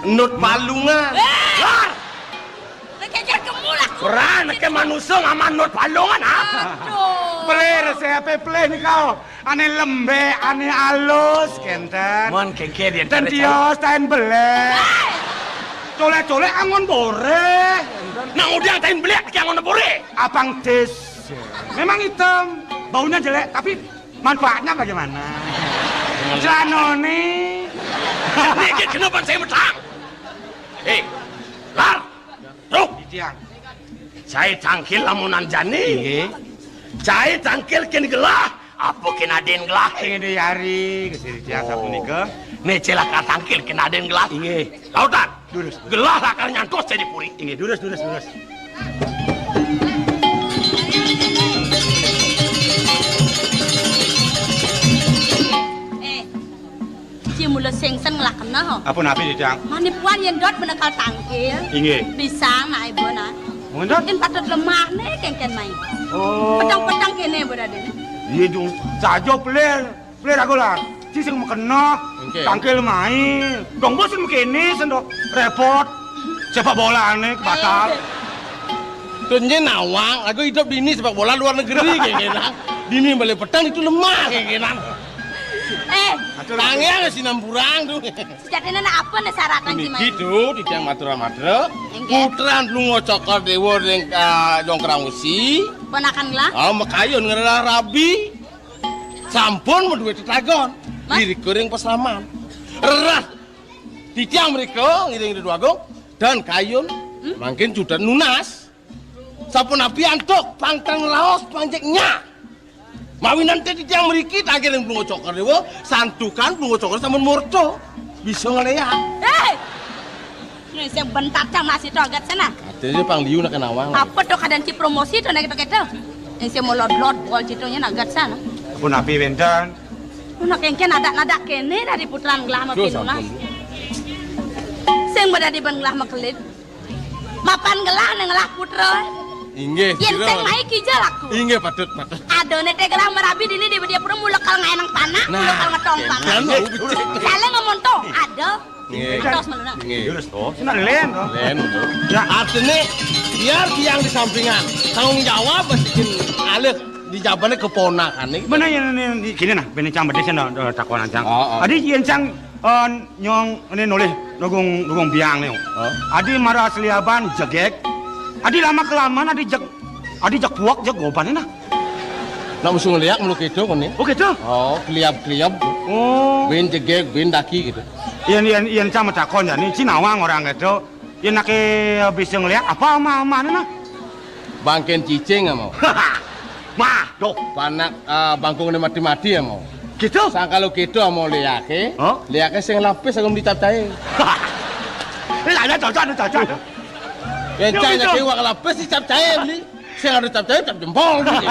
Nut palungan. Eh. Lar! Nek kéngkén kemu lah. Ora, nek manusa ngamanut balongan, ha? Aduh. Pelih, resep pelih nika. Ane lembek, ane alus, kénten. Mon kéngkén yen ten tios tain belek. Hei! Colek-colek angon boreh. Nang udiang tain belek ki angon boreh. Apang tis. Memang hitam, baunya jelek, tapi manfaatnya bagaimana? Celanone. Niki kenapa saya metang? Eh, Lar. Duh. Titiang. Cai tangkil lamunan jani. Inggih. Cai tangkil kén gelah, apa kén adin gelah? Sing diari, Gusti Titiang sapunika. Né celaka tangkil kén adin gelah. Inggih. Lautan. Durus. Gelah lakar nyantos cai di puri. Inggih, durus, durus, durus. Eh, Ci mula sengsen ngelah kena, ho. Apa napi, Didang? Manipuan yen dot menekal tangkil. Inggih. Pisang nak ibu nak. Mun dot? Yen patut lemah né kéngkén mai. Oh. Petang-petang kéné berada né. Iya, Dung. Saja pelir, pelir aku lah. Ci sing mekena. Oke. Tangkil mai. Dong bos sing kéné sendo repot. Sepak bola né batal. Eh. Tuh nyé nawang, aku hidup di ini sepak bola luar negeri kayak gini. Di ini balik petang itu lemah kayak gini. Eh, tangiang sinampurang tuh. Sejatiné nak apa né syarat nang Cimahi? Niki, Didang, matur-matur. Inggih. Putran Lunga Cokor Dewa ning, ah, Jongkrang Usi. Ponakan gelah? Ah, makayun ngrerah rabi. Sampun madué tetagon. Mas? Irika ring paslaman. Rerah. Titiang mrika ngiring Ratu Agung dan kayun. Hmm? Mangkin judan nunas. Sapunapi antuk pangkang raos panjeknya. Mawinan titiang mriki tangkil ring Blunga Cokor Dewa, santukan Blunga Cokor sampun murta. Bisa ngléak. Hei! Ini sing bentar cang masih to agat sana. Katanya pang liu nak nawang. Apa to kadén ci promosi to nak kéto-kéto? Yang sing molodlod bol citanya nak agat sana. Punapi wénten? Nak kéngkén nadak-nadak kéné dadi putran gelah. Duh, mapinunas. Sampun. Sing badadi ban gelah makelit. Mapan gelah nang ngelah putra. Inggih, yén sira. Sing mai kija laku. Inggih, patut, patut. Adané té gelah marabi dini di dia pura mula kal ngaé nang panak, nah, mula kal ngetong kéné panak. Lho, becik. Salah ngomong to, ada. Nggih. Atos meluna. Nggih. Terus to, sing lén to. Lén to. Ya. Artiné biar tiang di sampingan. Tanggung jawab mesti alih di jabané keponakané. Bener ya, ini, ini, gini nah, ben cang bedhis no, no, takonan cang. Oh, oh. Adi yén cang, eh, nyong ini nulih nugung, nugung biang né. Oh. Adi mara seliaban jegég. Adi lama kelamaan adi jeg Adi jak puak jak gobané nah. Nak musuh ngeliak mulu kéto koné. Oh, kéto? Oh, kliab-kliab. Oh. Bin jegég, bin daki gitu. Yén, yén, yén cang matakon jani, ci nawang orang kéto. Yén anaké bisa ngeliak apa ama-amané nah? Bangkén cicing ama. Mah, doh. Panak, eh, bangkungné mati-mati ama. Kéto? Sangkal kéto ama liaké. Hah? Liaké sing lapis aku dicap caé. Lah, ya cocok, cocok. Yén cang nyaké wak lapis dicap caé beli. Sing ada cap caé cap jempol gitu.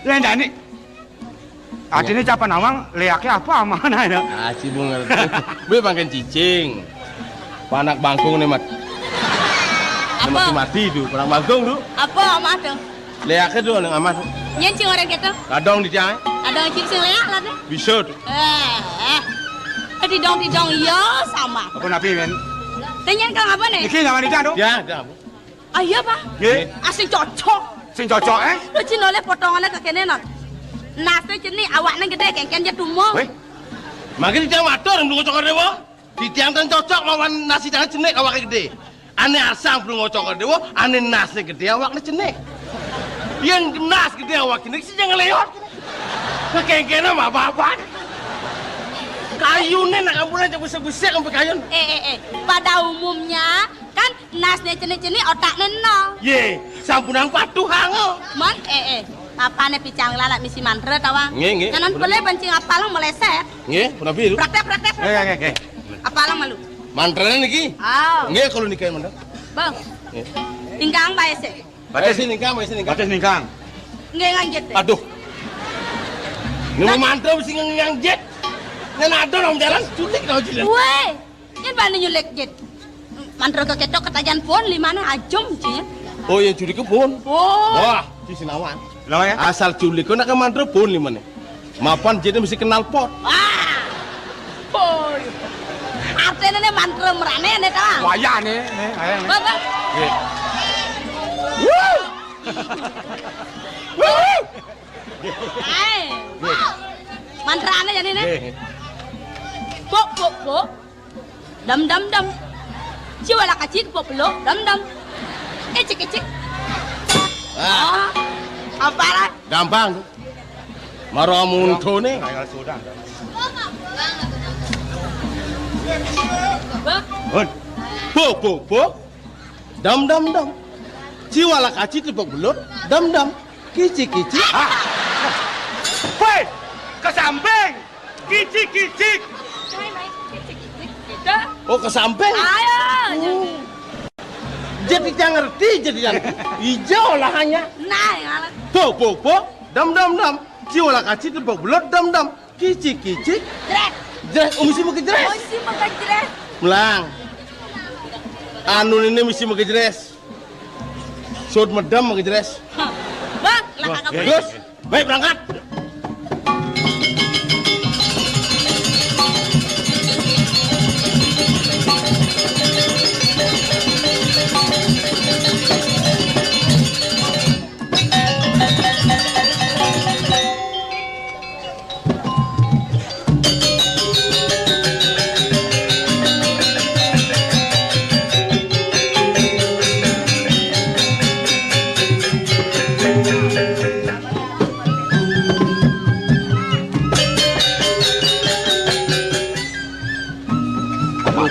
Yén jani. Artiné capa nawang, liaké apa ama nah ya? Ah, ci bunga. Bé bangkén cicing. Panak bangkungné mat. Apa? Mati-mati tu, panak bangkung tu. Apa ama tu? Liaké tu nang ama. Nyén cing orang kéto? Kadong di cang. Kadong cing sing liak lah deh. Bisa tu. Eh, eh. Tidong-tidong iya sama. Apa napi, men? Tényan kang apa né? Niki nama di cang tu? Ya, ada apa? Ah, iya, Pak. Nggih. Ah, sing cocok. Sing cocok, eh? Lho, Cina oleh potongané kekéné, non. Nasé cenik, awakné gedé, kéngkén ja tumo. Wéh. Mangké titiang matur, Mpu Ngocok Déwa. Titiang ten cocok lawan nasi tangan cenik, awaké gedé. Ané arsang, Mpu Ngocok Déwa, ané nasé gedé, awakné cenik. Yén nas gedé, awak cenik, sing ngléot. Kekéné mah babat. Kayuné nak ampunan cek besik-besik sampai kayun. Eh, eh, eh. Pada umumnya, kan nasné cenik-cenik, otakné nol. Yé, sampunang patuh hanga. Mon, eh, eh. Apané picang lalat misi mantra tawang? Nggih, nggih. Jangan boleh banci apal meleset. Nggih, punapi tu? Praktek, praktek, praktek. Nggih, nggih, nggih. Apal malu. Mantrané niki? Oh. Nggih, kalau niki mantra. Bang. Nggih. Ingkang baé sik. Batis ningkang, batis ningkang. Batis ningkang. Nggih, nganjit. Aduh. Ini mantra mesti nganjit. Nyen ada nang jalan, culik nang jalan. Wéh. Yén bani nyulik jit. Mantra kekéto ketajan pun limané ajum, Ci. Oh, ya culik pun. Oh. Wah, ci sinawan. Kenapa ya? Asal culik kok nak mantra pun limané. Mapan jitné mesti kenal pot. Wah. Pun. Artiné né mantra merané né ta. Wayah né, né, ayo. Bapak. Nggih. Wuh. Wuh. Hai. Mantrané jani né. Nggih. Buk, buk, buk. Dam, dam, dam. Ciwala kaci kepok beluh, dam, dam. Icik, icik. Ah. Oh, apa lah? Gampang. Mara muntuné. Buk. Buk, buk, buk. Dam, dam, dam. Ciwala kaci tepuk belut, dam, dam. Kici, kici. Ah. Woi, ke samping. Kici, kici. Oh, ke samping. Ayo. Oh. Jadi jangan ngerti, jadi yang hijau olahannya. Nah, yang alat. Bo, bo, bo. Dam, dam, dam. Ciwala kaci tepuk belut, dam, dam. Kici, kici. Jrét. Jrét, oh, mesti pakai jrét. Oh, mesti pakai jrét. Melang. Anu ini mesti pakai jrét. Sud medem pakai jrét. Bang, lah, kagak boleh. Terus, baik berangkat.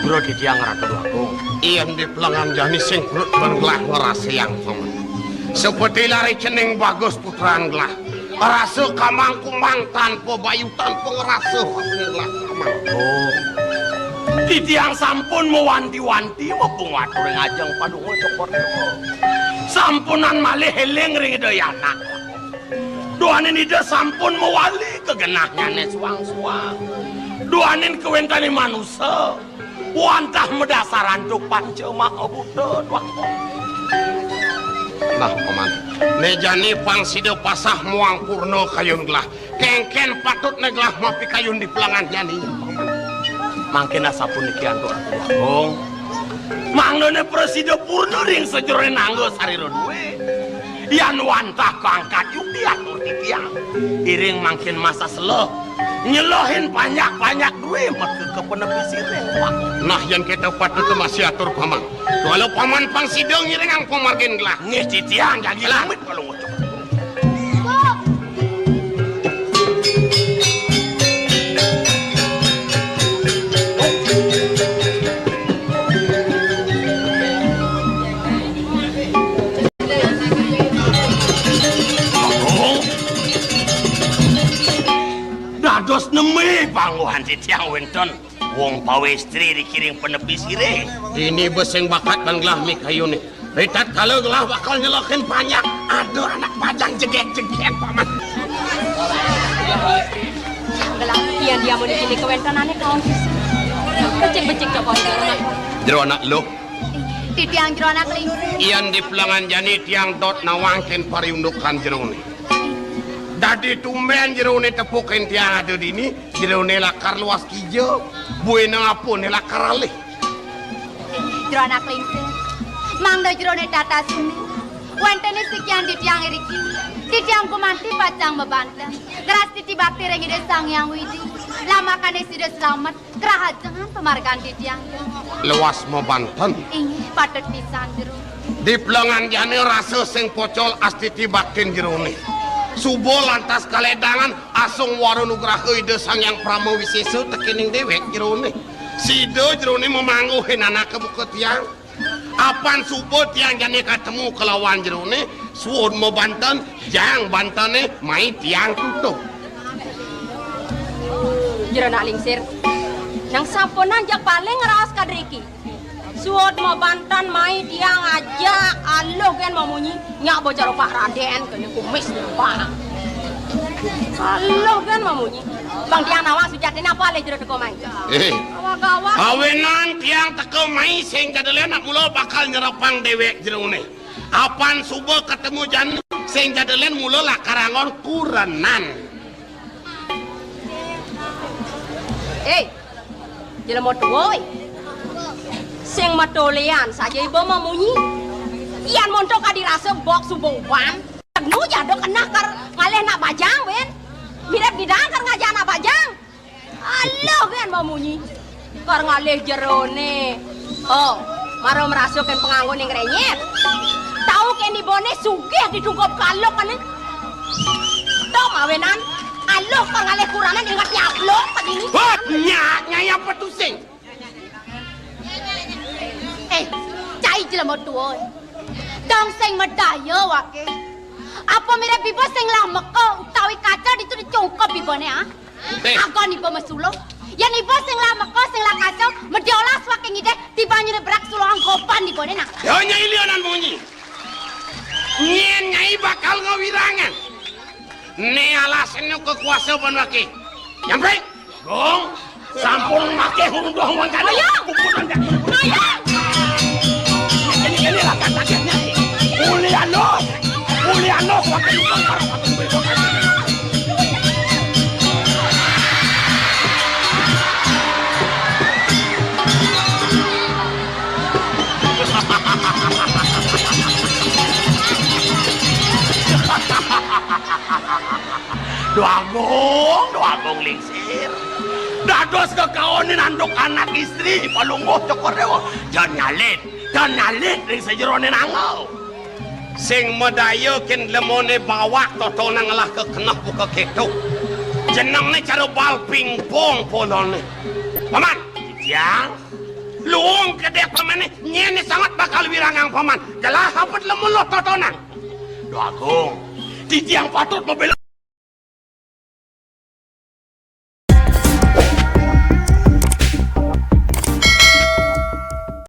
Nugra titiang Ratu Agung. Yén di pelengan jani sing perut ban gelah ngrasayang, Paman. Seperti lari cening bagus putran gelah. Rasa kamang-kumang tanpa bayu, tanpa ngrasa, Paman, gelah, Paman. Oh. Titiang sampun mawanti-wanti, mapung watur ring ajeng padungo cokor dewa. Sampunan malih éling ring Ida Yana. Duaning Ida sampun mawali kagenahnyané suang-suang. Duaning kawéntenané manusa, wantah madasar antuk panca maha buta, Dwang. Nah, Paman. Né jani pang sida pasah muang purna kayun gelah. Kéngkén patutné gelah mapikayun di pelengan jani, Paman. Mangkin asapuniki antuk Ratu Agung. Mangdané prasida purna ring sajeroning angga sarira duwé. Yan wantah kaangkat yukti atur titiang. Iring mangkin masa seleh. Nyelohin panjak-panjak duwe maka ka penepi sirih. Wah. Nah, yén kéto patut masih atur, Paman. Kala Paman pang sida ngiringang pamargin gelah. Nggih, titiang jagi lah. Amit kalau ngocok. Dados neme pangguhan titiang wénten wong pawéstri dikiring penepi sirih. Dini besing bakat ban gelah mikayuné. Ritatkala gelah bakal nyelokin panjak, ada anak bajang jegég-jegég, Paman. Gelah, yén dia muni kini kawéntenané kaon pisan. Becik-becik coba. Jero anak luh. Titiang jero anak lingsir. Yén di pelengan jani tiang dot nawangkin pariundukan jeroné. Dadi tumbén jeroné tepukin tiang ada dini, jeroné lakar luas kija, buina apané lakar alih. Jero anak lingsir. Mangda jeroné tata suni. Wénten sikian titiang iriki. Titiang gumanti pacang mabanten. Ngrastiti bakti ring Ida Sang Hyang Widi. Lamakané sida slamet, krahajengan pamargan titiang. Luas mabanten. Inggih, patut pisan, Jero. Di pelengan jani rasa sing pocol astiti baktin jeroné. Suba lantas kaledangan asung wara nugraha Ida Sang Hyang Parama Wisésa tekéning déwék jeroné. Sida jeroné mamangguhin anaké buka tiang. Apan suba tiang jani katemu kalawan jeroné, suud mabanten, jang bantené mai tiang tutup. Jero anak lingsir. Nang sampunang jak paling ngraos kadriki. Suud mabanten mai tiang ajak, aluh gén mamunyi. Nyak bocah rupak Radén, kéné kumis rupak. Aluh gén mamunyi. Bang tiang nawang sujatiné apa alih jero teka mai. Eh. Gawat-gawat. Awinan tiang teka mai sing jadi lén nak mula bakal nyerepang déwék jeroné. Apan suba katemu jani sing jadi lén mula lakar anggon kurenan. Eh, jelema tua, eh. Sing matoléan saja iba mamunyi. Yan monto kadi rasa bok suba uban. Tenu jaduk kenah kar ngalih nak bajang, wén. Mirip gidang kar ngajak nak bajang. Aluh gén mamunyi. Kar ngalih jeroné. Oh, mara marasa kén panganggo ning renyet. Tau kén ibané sugih ditungkup kaluk kané. Tom awinan, aluh kar ngalih kurenan inget nyaplok kadini. Wah, nyak, nyai apa tusing? Eh, cai jelema tua. Dong sing madaya waké. Apa mirip iba sing lah meka utawi kaca ditu dicungkup ibané, ah? Eh. Agon iba masuluh. Yén iba sing lah meka, sing lah kaca, mediolas waké ngidih, tiba nyuruh berak suluh anggopan ibané, nah. Ya, nyai lianan munyi. Nyén nyai bakal ngawirangan. Né alasan nu kekuasa ban waké. Nyampe. Gong, sampun maké hurung doang wangkana. Ayo. Kumpulan jak. Ayo. Ini, ini lah kata nyai. Ulianos. Ulianos, waké tukang parang. Duh Agung, Duh Agung lingsir. Dados kekaonin anduk anak istri, Palungguh Cokor Déwa. Jan nyalit, jan nyalit ring sajeroning angga. Sing madaya kén lemoné bawak totonan ngelah kekeneh buka kéto. Jenengné cara bal pingpong poloné. Paman, titiang. Luung kedék pamané, nyén sanget bakal wirangang paman. Gelah apet lemun luh totonan. Duh Agung, titiang patut mabéla